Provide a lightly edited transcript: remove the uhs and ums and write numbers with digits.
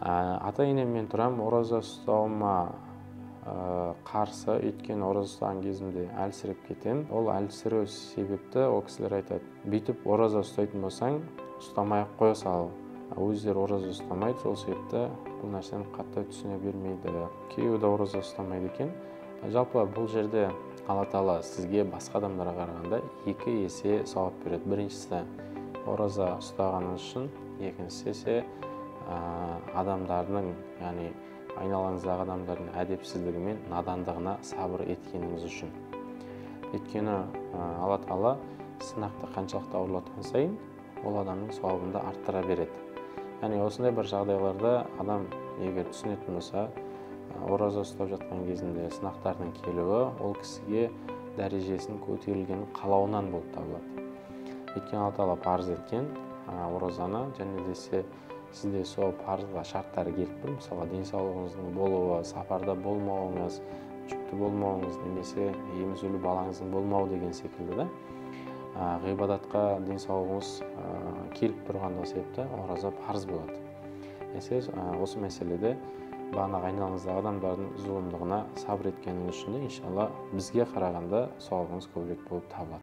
Ата-енеммен тұрам, ораза ұстауыма қарсы, өйткені ораза ұстаған кезімде әлсіреп кетем. Ол әлсіреу себепті ол кісілер айтады, бүйтіп ораза ұстайтын болсаң, ұстамай ақ қоя сал. Өздері ораза ұстамайды, сол себепті бұл нәрсені қатты түсіне бермейді. Күйеуі де ораза ұстамайды екен. Жалпы бұл жерде Алла Тағала сізге басқа адамдарға қарағанда 2 есе сауап береді. Біріншісі ораза ұстағаныңыз үшін, екіншісі есе адамдардың, яғни айналаңыздағы адамдардың әдепсіздігі мен надандығына сабыр еткеніңіз үшін. Өйткені Алла Тағала сынақты қаншалықты ауырлатқан сайын ол адамның сауабын да арттыра береді. Яғни осындай бір жағдайларда адам егер түсінетін болса, ораза ұстап жатқан кезінде сынақтардың келуі ол кісіге дәрежесінің көтерілгенін қалауынан болып табылады. Өйткені Алла Тағала парыз еткен оразаны, және де сізде сол парызға шарттары келіп тұр. Мысалға, денсаулығыңыздың болуы, сапарда болмауыңыз, жүкті болмауыңыз немесе емізулі балаңыздың болмауы деген секілді да. Ғибадатқа денсаулығыңыз келіп тұрғандығы себепті ораза парыз болады. Осы мәселеде бағанағы айналаңыздағы адамдардың зұлымдығына сабыр еткеніңіз үшін де иншалла бізге қарағанда сауабыңыз көбірек болып табылады.